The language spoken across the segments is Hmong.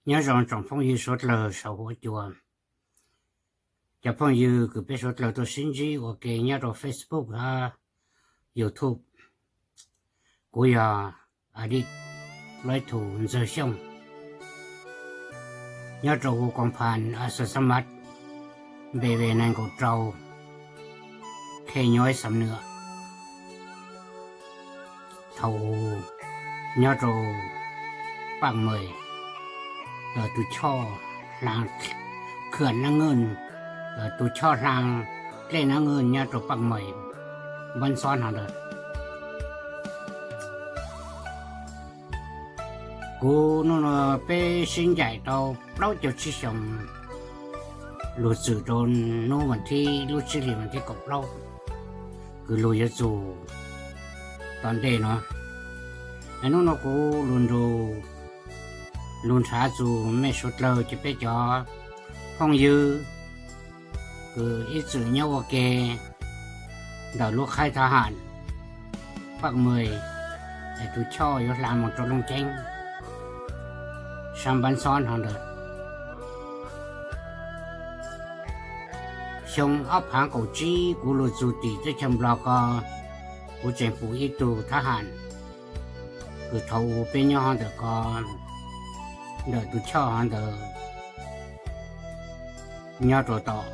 Nyob zoo tsoom phooj ywg suav dlawg saum huab cua, cov phooj ywg kws peb suav dlawg tuaj sib ntsib ua ke nyob rau Facebook hab YouTube. Kuv yog Adit Loib Thum Ntxawg Xyooj, nyob rau hu koom phas Asam Xab Mas, B V nees nkaum rau, Khe Nyuj Xam Nuam. Thaum nyob rau Paj Mej, tus choj hla khwm Nab Nwj, tus choj hla dlej Nab Nwj nyob rau Paj Mej, Npab Xob no ntawd. Kuv hnub no peb sib ncaim tau plaub caug tsib xyoos lug txwm rau hnub vas thib, lub tsib hlis vas thib kaum plaub kws lug yuav txug tom ntej no. Hnub no kuv lug nrug, lug nrhav txug mej suav dlawg ces peb cov phooj ywg kws ib txwm nyob ua ke ntawm lub khaib thab ham Paj Mej, es tus choj yuav hla moog rau Looj Ceeb sab Npab Xob no ntawd. Xyoo ob phaav kaum tsib kuv lug txug tim teb chaws Nplog ko, kuv tseem pum ib tug thab ham kws thaum u peb nyob hov ntawm ko, ntawm tus choj hov ntawd nyob rau tom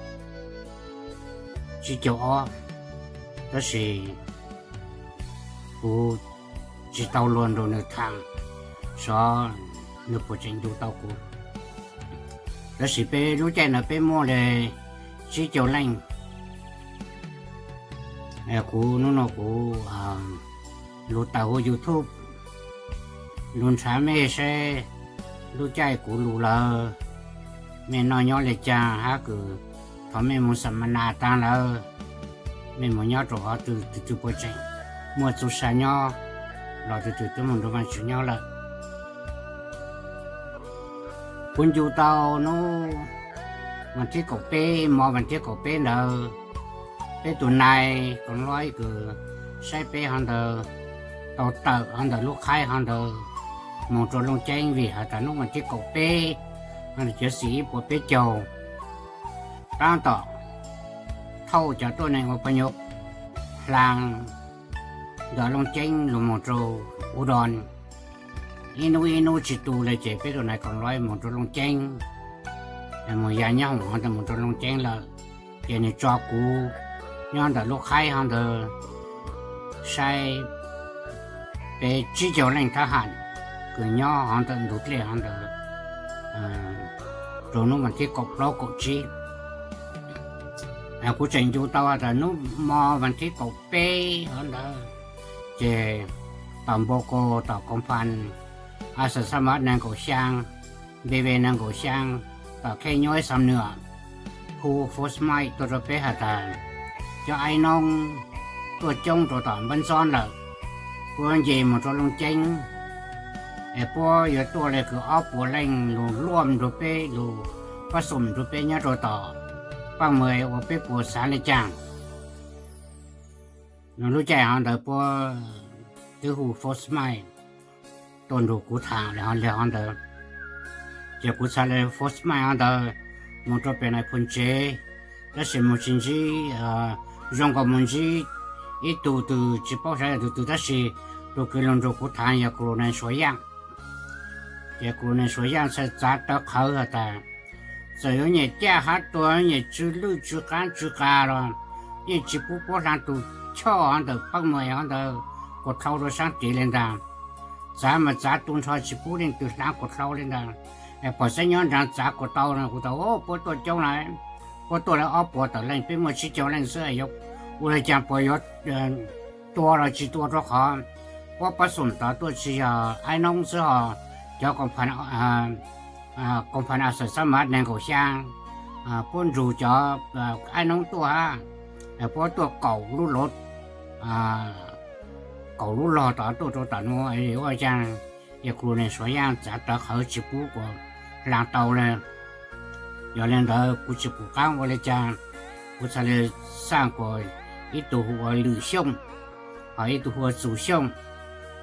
tsib caug ob, tab sis kuv tsis tau luag nrug nws thaam sov nws puas tseem ncu tau kuv. Tab sis peb lub caij no peb muaj le tsib caug leej. Kuv hnub no kuv lug tawm huv YouTube lug nrhav mej saib lub caij kuv lug lawm, mej noj nyob le caag hab kws thaum mej moog xam ma nas taag lawm, mej moog nyob rau hov twg, twg puas tseem muaj txuj sa nyob los twg twg twb moog nrug Vaajtswv nyob lawm. Kuv ncu tau hnub vas thib kaum peb, mo vas thib kaum peb ntawd, peb tug nai Koom Loib kws saib peb hov ntawd tau tawm hov ntawm lub khaib hov ntawd moog rau Looj Ceeb vim has tas hnub vas thib kaum peb, cov xim ib puas peb caug, taab tom thauj cov tuab neeg ua poj nyob hla ntawm Looj Ceeb lug moog rau Ub Doo. Ib hnub ib hnub tsis tu le ces peb tug nai Koom Loib moog rau Looj Ceeb, moog ya nyob hoom hov ntawd moog rau Looj Ceeb lawm, ces nws tso kuv nyob ntawm lub khaib hov ntawd saib peb tsib caug leej thab ham kws nyob hov ntawm ntug dlej hov ntawd rau hnub vas thib kaum plaub kaum tsib. Kuv tseem ncu tau has tas hnub mo vas thib kaum peb hov ntawd, ces tom Npauj Kaus tom koom phas Asam Xab Mas nees nkaum xyaa, B V nees nkaum xyaa, tom Khej Nyuj Xam Nuam, hu force mic tuaj rau peb has tas cov aib noob tuaj coob rau tom Npab Ntxob lawm, puab nce moog rau Looj Ceeb, es puab yuav tuaj le kws ob puas leej lug luaj nrug peb, lug pab xum nrug peb nyob rau tom Paj Mej, ua peb puas xav le caag. Lub caij hov ntawd puab twb hu force mic tuaj nrug kuv thaam le hov ntawd, ces kuv txhad le force mic hov ntawd moog rau pem Nais Phoo tsev, tab sis moog tsis ntsib, zoo nkaus moog ntsib ib tug twg tsis paub sav yog tug twg, tab sis tug kws lug nrug kuv thaam yog Colonel Suav Yaaj. Ces Colonel Suav Yaaj txhad txav tawv qhawv has tas txawm yuav nyam caj hab tuag, nyam tsw lwj tsw qaab tsw qa los yeej tsis pub puab hla tug choj hov ntawm Paj Mej hov ntawd kuas dlhau rau saab tiv le ntag. Txav mas txav tu nrho tsis pub leej twg hla kuas dlhau le ntag. Es pom xeeb nyob nraag txav kuas tau no kuv tas puab tuaj coob lawm, puab tuaj le ob puas tawm leej, peb muaj tsib caug leej xwb, ua le caag puas yuav tua los tsis tua, rua qhov puab pab xum tod tuaj tsis yog aib noob xwb hos, cov koom phas Asam Xab Mas nees nkaum xyaa, puab nrug cov aib noob tuaj hab, puab tuaj kaum lub log, kaum lub log tod tuaj rau tom nuav, ua caag yog Colonel Suav Yaaj txav tawv qhawv tsis pub kuas hla tau le. Yog le ntawd kuv tsis pum qaab ua le caag, kuv txhad le xaj kuas ib tug hu ua Lwm Xyooj, hos ib tug hu ua Txus Xyooj.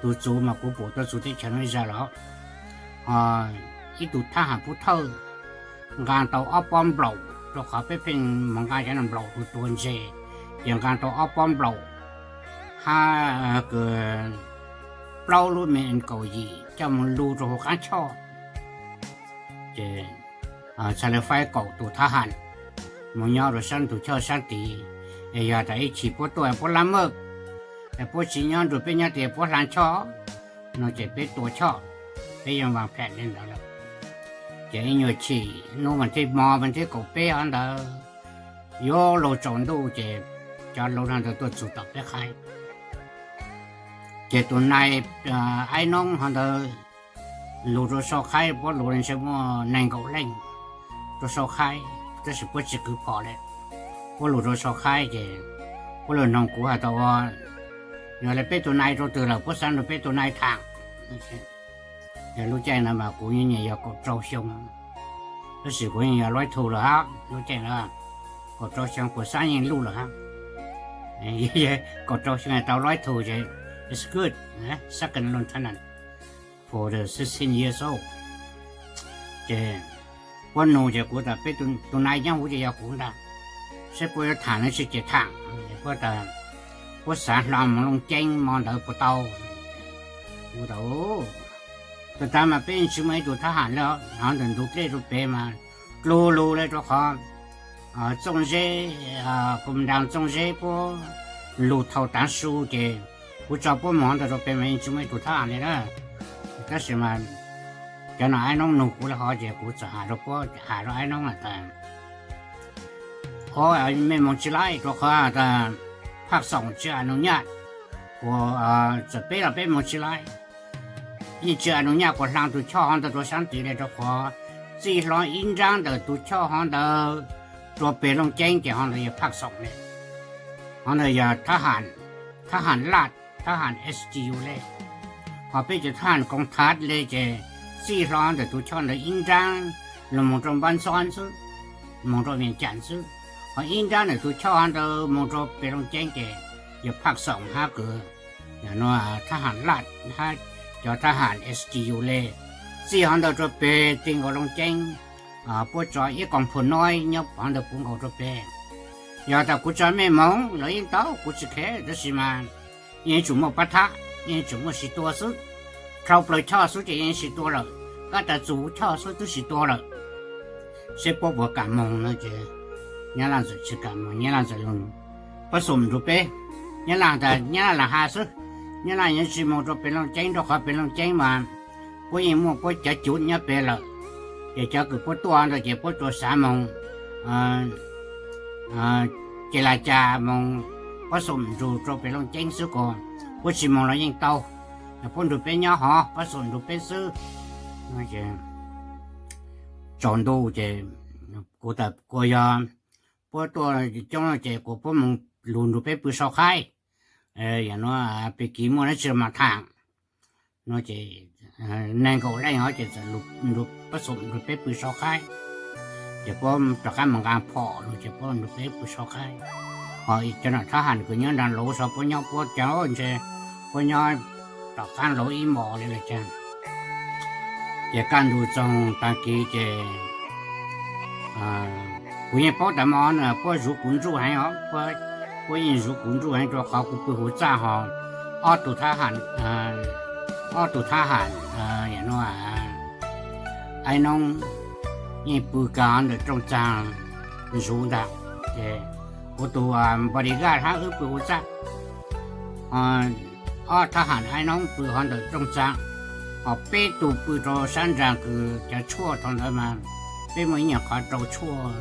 Tug Txus mas kuv pum tuaj txug teb chaws nuav zag lawm, hos ib tug thab ham pub thawj nqa tau ob pob nplaum, rau qhov peb pheej mus nqa cov nplaum tus tuag ntses, ces nqa tau ob pob nplaum hab plaub lub me kaum yim coj mus lug rau hauv qaab choj. Ces txhad le faib kaum tus thab ham mus nyob rau saab ntug choj saab tid, es yog tas ib chim puab tuaj puab lab mawj, es puab tsi nyob nrug peb nyob tid puab hla choj no ces peb tua choj, peb yeej vaam phem le ntawd lawm. Ces ib nyuag chim nub vas thib mo vas thib kaum peb hov ntawd, yuav luag tsaus ntuj ces cov luj hov ntawd tuaj txug tom peb qhaib. Ces tus nai aib noob hov ntawd lug rau sau qhaib, puab lug ntshe muaj neeg nkaum leej rau sau qhaib, tab sis puab tsi kwv phom le. Puab lug rau sau qhaib ces puab lug noog kuv has tas ua, yog le peb tus nai rau twg lawm, puab xaav nrug peb tus nai thaam. Yog lub caij ntawd mas kuv yeej nyuam yog kaum rau xyoo, tab sis kuv yeej yog loib tug lawm hab lub caij ntawd, kaum rau xyoo kuv xaav yeej luj lawm hab. Kaum rau xyoo tau loib tug ces it's good, second lieutenant for the sixteen years old. Ces puab nug ces kuv tas peb tus nai nyob huv ces yog kuv ntag, saib puab yuav thaam no tsi ces thaam. Puab tas puab xaav hlo moog Looj Ceeb mo ntawd puas tau. Kuv tas, tas tas mas peb yeej tsi muaj ib tug thab ham le, hov ntawm ntug dlej rau pem mas dlug lug le rau qhov Txooj Zeb, kuv nraag Txooj Zeb puab lug thaus taav su ces kuv tso puab moog hov ntawd rau pem mas yeej tsi muaj ib tug thab ham le na. Tab sis mas cov no aib noob nug kuv le hov ces kuv txawm has rau puab, has rau aib noob has tas, o, mej moog tsi laib rau qhov tas phaj xoom tsi a nus nyaj, kuas txawm peb los peb moog tsi laib, yeej tsi a nus nyaj kuas hla tug choj hov ntawd rua saab tid le rau qhov txij hlo ib nraab ntawm tug choj hov ntawd rua peg Looj Ceeb ces hov ntawd yog phaj xoom le. Hov ntawd yog thab ham laj, thab ham S G U le. Hos peb cov thab ham koom thav le ces txij hlo ntawm tug choj ntawd ib nraab los moog rua Npab Ntxob xwb, moog rua Vias Cas xwb, hos ib nraab ntawm tug choj hov ntawd moog rua peg Looj Ceeb ces yog phaj xoom hab kws thab ham laj hab cov thab ham S G U le. Txij hov ntawd rua peg ti nkaus Looj Ceeb, puab tso ib koom phu nob nyob hov ntawd puv nkaus rua peg. Yog tas kuv tso mej moog los yeej tau, kuv tsi kheev, tab sis mas yeej yuav tsum muaj pab thab, yeej yuav tsum muaj sib tua xwb. Dhau plaws choj xwb ces yeej sib tua lawm, kab tas txug choj xwb twb sib tua lawm. Seb puab puas kam moog no ces Nyab Laj txawm tsi kam moog, Nyab Laj txawm lug pab xoom nrug peb. Nyab Laj tas Nyab Laj lam has xwb, Nyab Laj yuav tsi moog rua peg Looj Ceeb rua qhov peg Looj Ceeb mas puab yeej muaj puab cov cuv nyob peg lawm, ces cov kws puab tuaj ntawd ces puab tsuas xav moog ces lam cas moog pab xoom nrug rua peg Looj Ceeb xwb, kuas puab tsi moog los yeej tau, puab nrug peb nyob hov pab xoom nrug peb xwb. Tsaus ntuj ces kuv tas kuas yog puab tuaj coob ces kuas puab moog lug nrug peb pw sau qhaib, yog no peg kiv muaj dlaab tsi mas thaam no ces neeg nkaum leej hov ces txawm nrug pab xoom nrug peb pw sau qhaib. Ces puab rov qab moog nqaa phom lug ces puab nrug peb pw sau qhaib. Hos cov nom thab ham kws nyob nraag lauv so puab nyob puab cov ntshe puab nyob tom qaab lauv ib mos le caag. Ces kaj ntug txoog taag kis ces kuv yeej paub tas mo puab zuv kuv nruj heev os, puab yeej zuv kuv nruj heev rua qhov kuv pw huv txaj hos ob tug thab ham, ob tug thab ham, yog no aib noob yeej pw kag ntawm rooj txaag zuv ntag. Ces kuv tug bodyguard hab wb pw huv txaj, ob thab ham aib noob pw hov ntawm rooj txaag, hos peb tug pw rua sab nraag kws cov tshuaj thaus ntawd mas peb muaj ib nyuag qhov rau tshuaj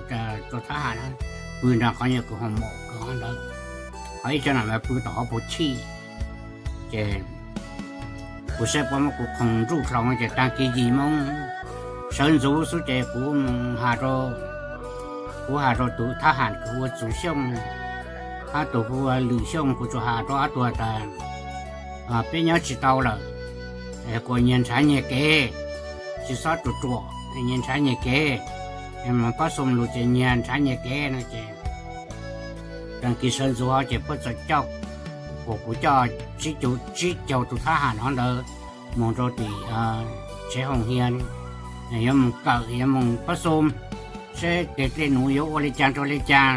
rua thab ham pw nraag qhov nyuag kws hoos maum kws hov ntawd, hos ib co nam mas pw tom hov puv chij. Ces kuv saib puab muab kuv khoov nruj dlhau ces taag kis yim moo sawv ntxuv xwb ces kuv has rau, kuv has rau tug thab ham kws hu ua Txum Xyooj hab tug hu ua Lwm Xyooj, kuv tsuas has rau ob tug tas peb nyob tsi tau lawm, kuas nyias nrhav nyias kev, tsi xob ruam ruam, nyias nrhav nyias kev, pab xoom lug ces nyias nrhav nyias kev no ces taag kis sawv ntxuv hov ces puab txawm coj, kuas kuv coj tsib caug, tsib caug tug thab ham hov ntawd moog rau tim tsev hoos hias, yuav mus kawm, yuav mus pab xu seb tej dej num yuav ua li cas rau li cas.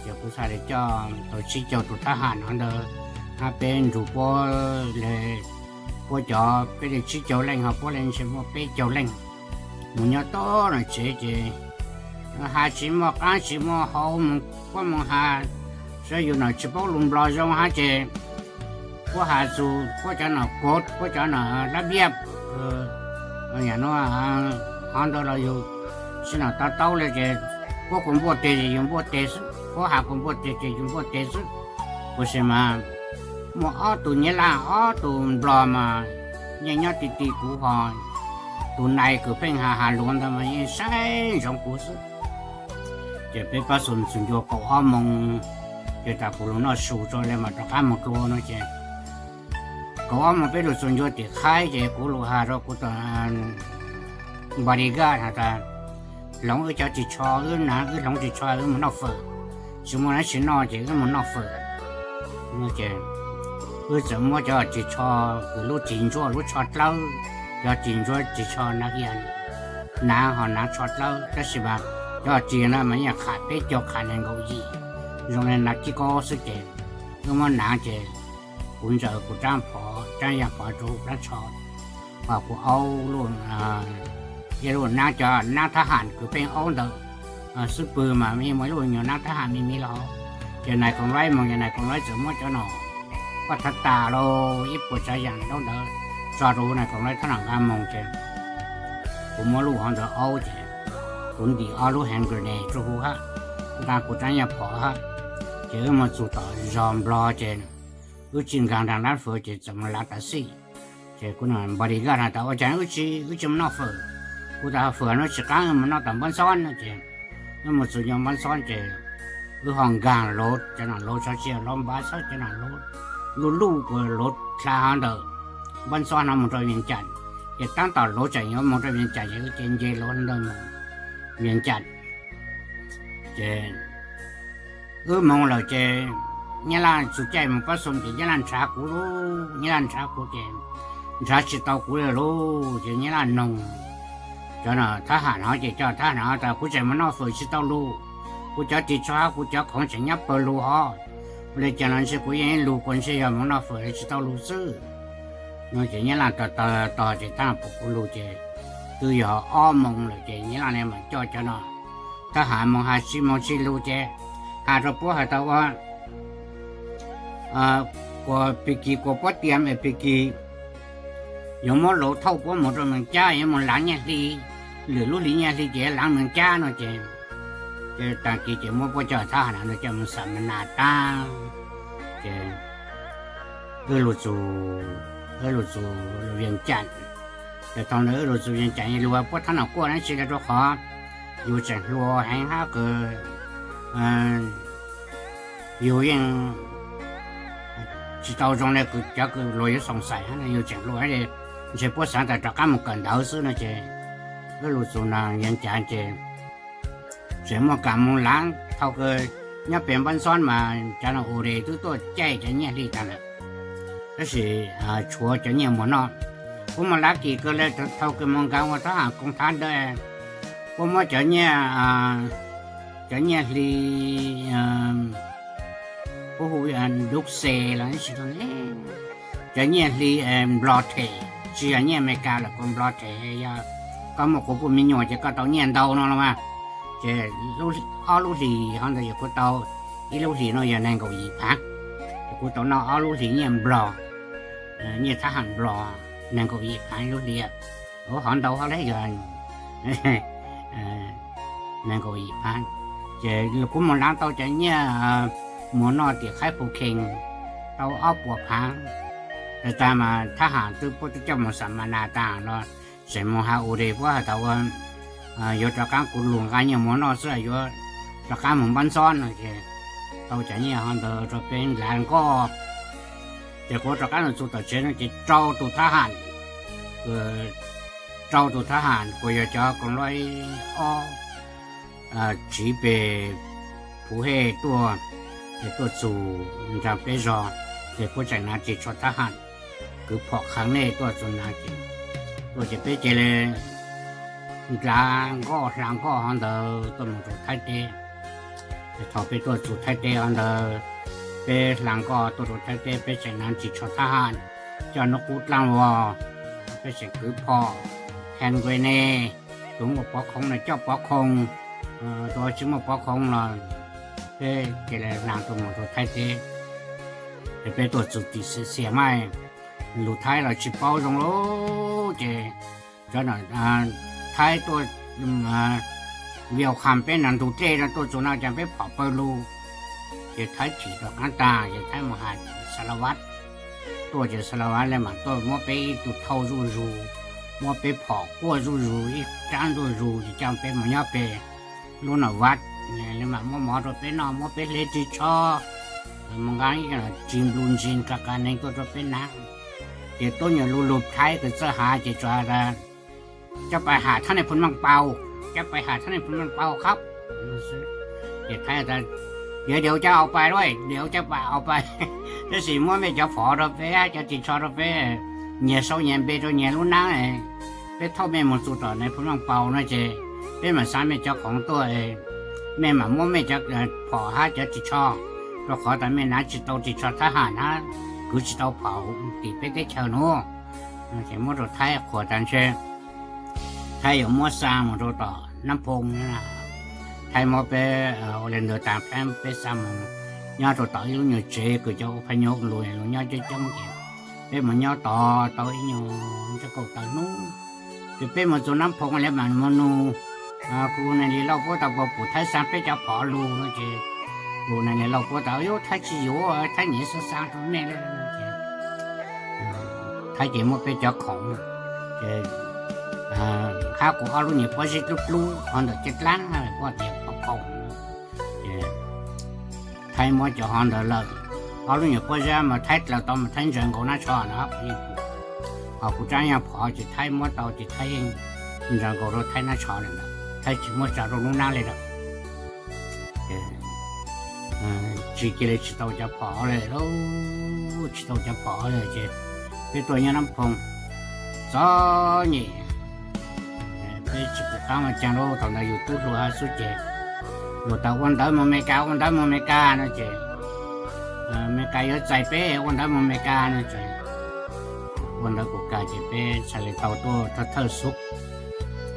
Ces kuv txhaj li coj tau tsib caug tus thab ham no ntawd, hab peb nrug puab, puab cov peb li tsib caug leej ho puab li ntshe muaj peb caug leej mus nyob tom no tsev ces has tsis muaj qaab tsis muaj hau mus puab mus has, saib yus nom tsis paub lus Nplog zoo hab ces puab has txug puab cov nom kod, puab cov nom lab viaj, hov ntawd los yus sib nom to taub le ces puab kua npuaj teg ces yus npuaj teg xwb, puab has kua npuaj teg ces yus npuaj teg xwb. Ua si mas muaj ob tug Nyab Laj ob tug Nplog mas yeej nyob ti ti kuv ho, tus nais kws pheej has has luas ntawd mas yeej saib ntsoov kuv xwb. Ces peb pab xu txug ncua kaum ob moos, ces tas kuv lug noj su tso le mas rov qab moog dlua no ces kaum ob moos peb lug txug ncua tim qhaib ces kuv lug has rua kuv tus bodyguard has tas, hloov wb cov ris tsho, wb naav wb hloov ris tsho wb moog noj fawm, tsis muaj dlaab tsi noj ces wb moog noj fawm. Ces wb txawm muab cov ris tsho kws lub ris ntsuab lub tsho dlawb, cov ris ntsuab ris tsho naav, naav ho naav tsho dlawb tab sis mas cov ris na mas yeej qham peb caug qham nees nkaum yim, zoo le naav kib kaub xwb ces wb muab naav ces kuv ntsaws kuv rab phov, rab yaaj phov rua hauv plab tsho, ho kuv aub, ib lub naab, cov naab thab ham kws pheej aub ntawd xub pwg mas yeej muaj ib lub nyuag naab thab ham me me los. Ces nais koom laib moog ces nais koom laib txawm muab cov nom paj thav tas lauj, ib puas tsav yaam ntaub ntawd tso rau huv nais koom laib thab ham nqaa moog ces kuv muab lub hov ntawd aub ces kuv ntim ob lub hand grenade rua huv hab, nqaa kuv rab yaaj phov hab, ces wb moog txug tom zog Nplog ces wb tsi nkaag nraag dlaab fawm ces txawm moog lav taxi. Ces kuv bodyguard has tas ua caag wb tsi, wb tsi moog noj fawm? Kuv tas fawm no tsi qaab, wb moog noj tom npab ntxob no ces wb moog txug nyob npab ntxob ces wb ho nkaag luv, cov nom luv tso tsi luv npab ntxob, cov nom luv luj luj kuas luv dlha hov ntawm npab ntxob no moog rua Vias Cas. Ces taab tom luv tseem yuav moog rua Vias Cas ces wb ces nce luv ntawd moog Vias Cas. Ces wb moog lawm ces Nyab Laj txug caij moog pab xoo ces Nyab Laj nrhav kuv lauj, Nyab Laj nrhav kuv ces nrhav tsi tau kuv le lauj. Ces Nyab Laj noog cov thab ham no ces cov thab ham no tas kuv tseem moog noj fawm tsi tau lug, kuv cov ris tsho hab kuv cov khoov tseem nyob pawg lug hov, ua le caag los ntshe kuv yeej ib lug kuas ntshe yog moog noj fawm le tsi tau lug xwb no. Ces Nyab Laj tos tos tos ces thab ham pum kuv lug ces twb yog ob moos lawm ces Nyab Laj le maam coj cov no thab ham moog has tsi moog tsi lug ces has rua puab has tas ua kuas pig kis kuas puab tias pig kis yuav muab luv thauj puab moog rua Meeg Cab, yuav moog laav Nyiaj Hli, lwm lub hli Nyiaj Hli ces laav Meeg Cab no ces, ces taag kis ces muab puab coj thab ham no coj moog xam ma nas taag ces wb lug txug, wb lug txug Vias Cas. Ces thaus ntawd wb lug txug Vias Cas lug puab thab nom kuaj dlaab tsi le rua qhov yus tseem hluas heev hab kws yus yeej tsi tau zoo le cov kws luag yuav xoom xaim hab, yus tseem hluas hab, ntshe puab xaav tas rov qaab moog kawm ntawv xwb no ces wb lug txug no Vias Cas ces tseem muaj kaam moog laav. Thaus kws nyob peg Npab Ntxob mas cov no ua le twb tuaj caij cov Nyiaj Hli taag lawm, tab sis tshuav cov Nyiaj Muas Noj. Puab muaj laav kis kawg le, thaus kws moog nkaag ua thab ham koom thav ntawd puab muab cov Nyiaj, cov Nyiaj Hli, puab hu Dub Xe los tsi, cov Nyiaj Hli Nplog them, tsi yog Nyiaj Amelikas lawm kuas Nplog them, yog koj muaj quas puj me nyuam ces koj tau nyiaj ntau no los mas. Ces ob lub hlis hov ntawd yog kuv tau, ib lub hlis no yog nees nkaum yim phaav, ces kuv tau noj ob lub hlis nyiaj Nplog, nyiaj thab ham Nplog, nees nkaum yim phaav ib lub hlis. Ua hov ntau hab le yog nees nkaum yim phaav. Ces kuv moog laav tau cov Nyiaj Muas Noj tim Qhaib Phu Khees tau ob puas phaav. Tag tag mas thab ham twb puab twb coj moog xam ma nas taag los tseem moog has ua le puab has tas ua yuav rov qaab, kuv lug nqaa Nyiaj Muas Noj xwb, yuav rov qaab moog Npab Ntxob no ces tau cov nyiaj hov ntawd rua peb laav nkoj. Ces kuv rov qaab lug txug tom tsev no ces rau tus thab ham, rau tus thab ham kuas yog cov koom luaj ob tsiv peg Phuv Hej tuaj, ces tuaj txug nraag peb zog, ces puab tseem naav ris tsho thab ham kws phom qhaav nej tuaj txug naav ces, tuaj ces peb cia le nrad nkoj hla nkoj hov ntawd tuaj mus rau Thaib teb. Thaum peb tuaj txug Thaib teb hov ntawd, peb hla nkoj tuaj rau Thaib teb, peb tseem hnav ris tsho thab ham, coj hnub qub dlaaj vog, peb tseem kwv phom, hand grenade, tus muaj pov khoo no coj pov khoo, tus tsis muaj pov khoo los peb cia li hla tuaj mus rau Thaib teb. Ces peb tuaj txug tim Xiam Maij, lus Thaib los tsis paub zoo li, ces cov Thaib tuaj vias kham peb nrug ntug dlej no tuaj txug no ces peb phom pawg lug. Ces Thaib tsim rov qaab taag ces Thaib mus has Xa La Vaj tuaj, ces Xa La Vaj le maam tuaj muab peb ib tug thauj zuj zus, muab peb phom quaj zuj zus, ib raab zuj zus, ces coj peb mus nyob peg lub Nam Vaj, le maam muab mov rau peb noj, muab peb hle ris tsho, mus nqa ib ris nplu ntsis ka qa neeg tuaj rau peb hnav. Ces tuab nyuam lug lug Thaib kws txawj has ces tsuas has tas, cho pais ham thab neeg phoo maaj paus, cho pais ham thab neeg phoo maaj paus khab. Ces Thaib tas, Yog diav coj au pais lawm, diav coj pais au pais, tab sis muab mej cov phom rau peb, cov ris tsho rau peb, nyiag sau nyiag npe rau nyiag lub naab, peb thauj mej mus txug tom neeg phoo maaj paus no ces peb maam xa mej cov khoom tuaj, mej maam muab mej cov phom hab cov ris tsho, rau qhov tas mej hnav tsis tau ris tsho thab ham hab, kwv tsis tau phom tim peb teb chaws nuav. Ces muab rau Thaib qhuas tas ntshe Thaib yuav muab xa mus rau tom Nab Phoo. Thaib muab peb ua le ntawd tas, Thaib peb xa mus nyob rau tom ib lub nyuag tsev kws cov ua phaj nyuv lug, lug nyob coob coob ces peb mus nyob tod tau ib nyuag ntsaj kaum tawm hnub. Ces peb mus txug Nab Phoo le maam mus nug kuv neeg Lis Lauj puab tas puas pum Thaib xa peb cov phom lug no ces kuv neeg Lis Lauj puab tas, Yub, Thaib tsis yuav, Thaib nyiam xa xa rau mej le. Thaib ces muab peb cov khoom, ces hab kuv ob lub nyuag pob zeb dlub dlub hov ntawm caj dlaab, kuv tias pov khoom. Ces Thaib muab cov hov ntawd lawm, ob lub nyuag pob zeb mas Thaib dlaws tau mas Thaib ntsaws nkaus nab tsho no, ho kuv rab nyuag phom ces Thaib muab tau ces Thaib yeej ntsaws nkaus rau Thaib nab tsho le ntawd, Thaib tsis muab tso rau lub nab le lawm. Tsis cia li tsis tau cov phom le, tsis tau cov phom le ces peb tuaj nyob Nab Phoo txom nyem, peb tsis pum qab ua caag lawm. Thaum ntawd yus tub hluas hab xwb ces luag tas ua ntawv mus Amelikas, ua ntawv mus Amelikas no ces Amelikas yuav txais peb, ua ntawv mus Amelikas no ces ua ntawv kuv kag ces peb txhaj le tau tuaj thawj thawj xub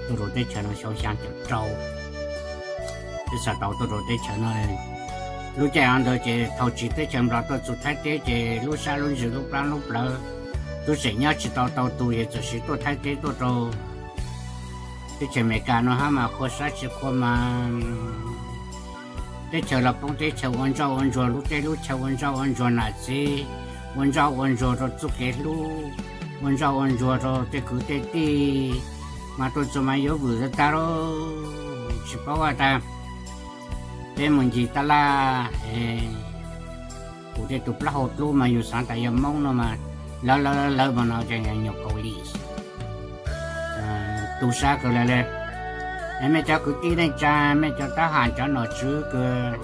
tuaj rau teb chaws no xyoo xyaa caum rau. Peb txhaj tau tuaj rau teb chaws no, lub caij ntawd ces thaum tsiv teb chaws Nplog tuaj txug Thaib teb ces lub sab lub ntsws lub plab lub plawv, tub tseem nyob tsis tau tau tus ces txawm siv tuaj Thaib teb tuaj rau teb chaws Amelikas no hab mas qhua sab tsi qhua mas teb chaws los poob teb chaws, ua ntsoj ua ntsuag lub teb lub chaw, ua ntsoj ua ntsuag nam txiv, ua ntsoj ua ntsuag rau txuj kev hlub, ua ntsoj ua ntsuag rau tej kwv tej tij, mas tuaj txug mas yuav vwm tag tag lauj. Tsis paub has tas peb mus ncig tab laj, kuv tej tus plaub hau dlub mas yus xaav tas yog Moob no mas lawv lawv lawv mas no ces nyuam Kaus Lim tu sab kawg le le. Es mej cov kwv tij neej tsa, mej cov tab ham cov nom tswv kws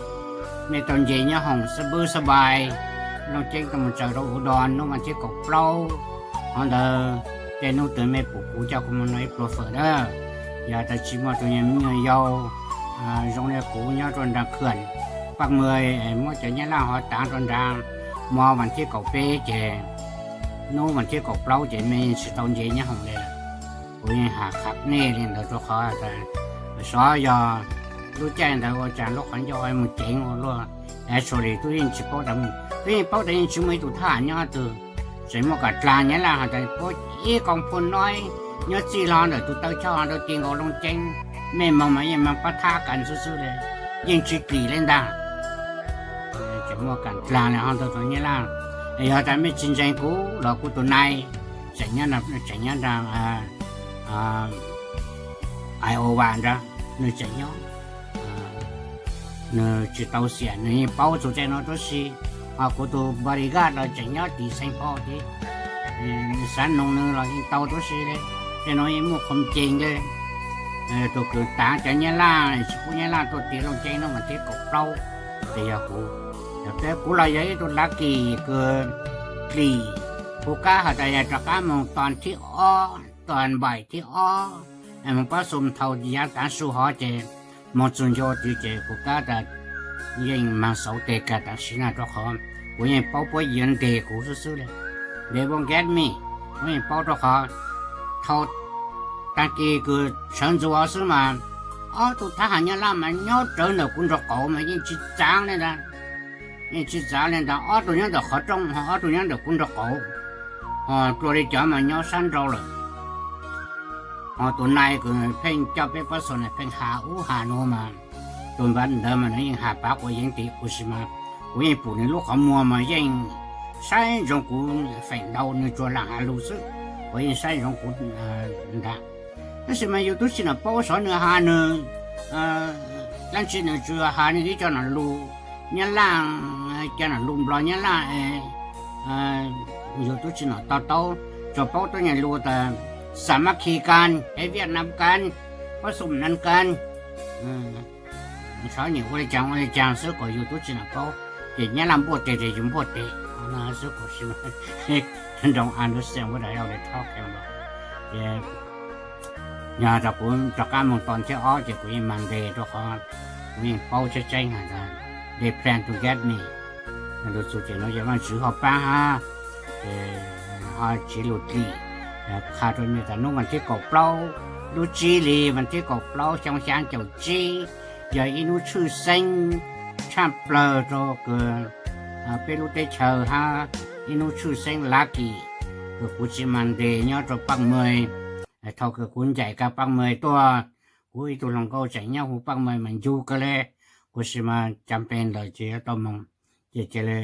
mej tau nce nyob hoom xab pwb xab pais, Looj Ceeb tau mus tsaws rau Ua Dos hnub vas thib kaum plaub, hov ntawd tej hnub twg mej pum kuv coj kuv mus noj ib pluag fawm na. Yog tas tsis muaj tus nyuag me nyuam yaus zoo li kuv nyob rau nraag khwm Paj Mws, muab cov Nyab Laj hov taav rau nraag, hmo vas thib kaum peb ces hnub vas thib kaum plaub ces mej tsis tau nce nyob hoom le lawm. Kuv yeej has qha nej li ntawd rau qhov tas sov yog lub caij ntawd ua cas lub qhov ncauj mus ceev ua luaj, actually tub yeej tsis paub tas, tub yeej paub tas yeej tsis muaj ib tug thab ham nyob twg, tseem muaj kam dlaag Nyab Laj has tas puab ib koom phuj noib nyob txij hlo ntawm tus taw choj ntawd ti nkaus Looj Ceeb, mej moog mas yeej moog pab thab kas xwb xwb le, yeej tsis plim le ntag. Tseem muaj kam dlaag le ho ntawd tus Nyab Laj, yog tas mej tsis ntseeg kuv los kuv tus nai tseem nyob, tseem nyob nraag Iowa nraag, nwg tseem nyob, nwg tsis tau xiam, nwg yeej paub txug tej no tuab si. Ho kuv tus bodyguard los tseem nyob tim Saint Paul tid, xav noog nwg los yeej tau tuab si le. Tej no yeej muaj qhov nceeg le. Tus kws taav cov Nyab Laj tsis pub Nyab Laj tuaj ti Looj Ceeb hnub vas thib kaum plaub, ces yog kuv. Yog peb kuv los yog ib tug lucky kws plim, kuv kab has tas yog rov qab moog ton thib ob, ton npaim thib ob, Mus pab xum thaum yav tav su hov ces moog txug ncu tid ces kuv kab tas yeej mag xauv tes kag tam sim na rua qhov kuv yeej paub puab yuav nteg kuv xwb xwb le. They won't get me. Kuv yeej paub rua qhov thaum taag kis kws sawv ntxuv xwb mas ob tug thab ham Nyab Laj mas nyob rawv ntawm kuv nraub qaum mas yeej tsis txaav le ntag. Yeej tsis txaav le ntag, ob tug nyob ntawm qhov rooj ho ob tug nyob ntawm kuv nraub qaum, ho dlua li cov mas nyob sab nraud lawm. Ho tus nai kws pheej coj peb pab xum na pheej has ub has nuav mas tus npawg ntawd mas nws yeej has pav quav yeev tid, kuv sis mas kuv yeej pum nws lub qhov muag mas yeej saib ntsoov kuv feem ntau, nws tsuas lam has lug xwb, kuv yeej saib ntsoov kuv ntag. Tab sis mas yus tub tsi nom paub xyov nws has nws dlaab tsi, nws tsuas has nws ib co nom lug Nyab Laj, cov nom lug Nplog Nyab Laj, yus tub tsi nom to taub, tsuas paub tuab nyuag lug tas xa mab khi kan es Viaj Nam kan, pab xum nan kan, xyov nyiam ua li caag ua li caag xwb kuas yus tub tsi nom paub, ces Nyab Laj npuaj tes ces yus npuaj tes xwb kuas nroo understand what I was talking about. Ces yog tas kuv rov qab moog tau nthib ob ces kuv yeej mag ntes rua qhov kuv yeej paub tseeb tseeb has tas they plan to get me. Lug txug ces nuav ces Vaajtswv ho paab hab, ces ho tsiv lug dlim. Qha rua mej tas nub vas thib kaum plaub lub tsib hli, vas thib kaum plaub xyoo xyaa caum tsib, yog ib nub tshwj xeeb tshaj plawg rua kws peb lub teb chaws hab ib nub tshwj xeeb lucky kws kuv tsi mag ntes nyob rua Paj Mej. Thaus kws kuv ncaim kag Paj Mej tuaj, kuv ib tug hluas nkauj tseem nyob huv Paj Mej mas ncu kawg le, kuv sis mas cam pes lawm ces yuav tau moog, ces cia li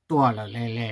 tuaj lawm le le.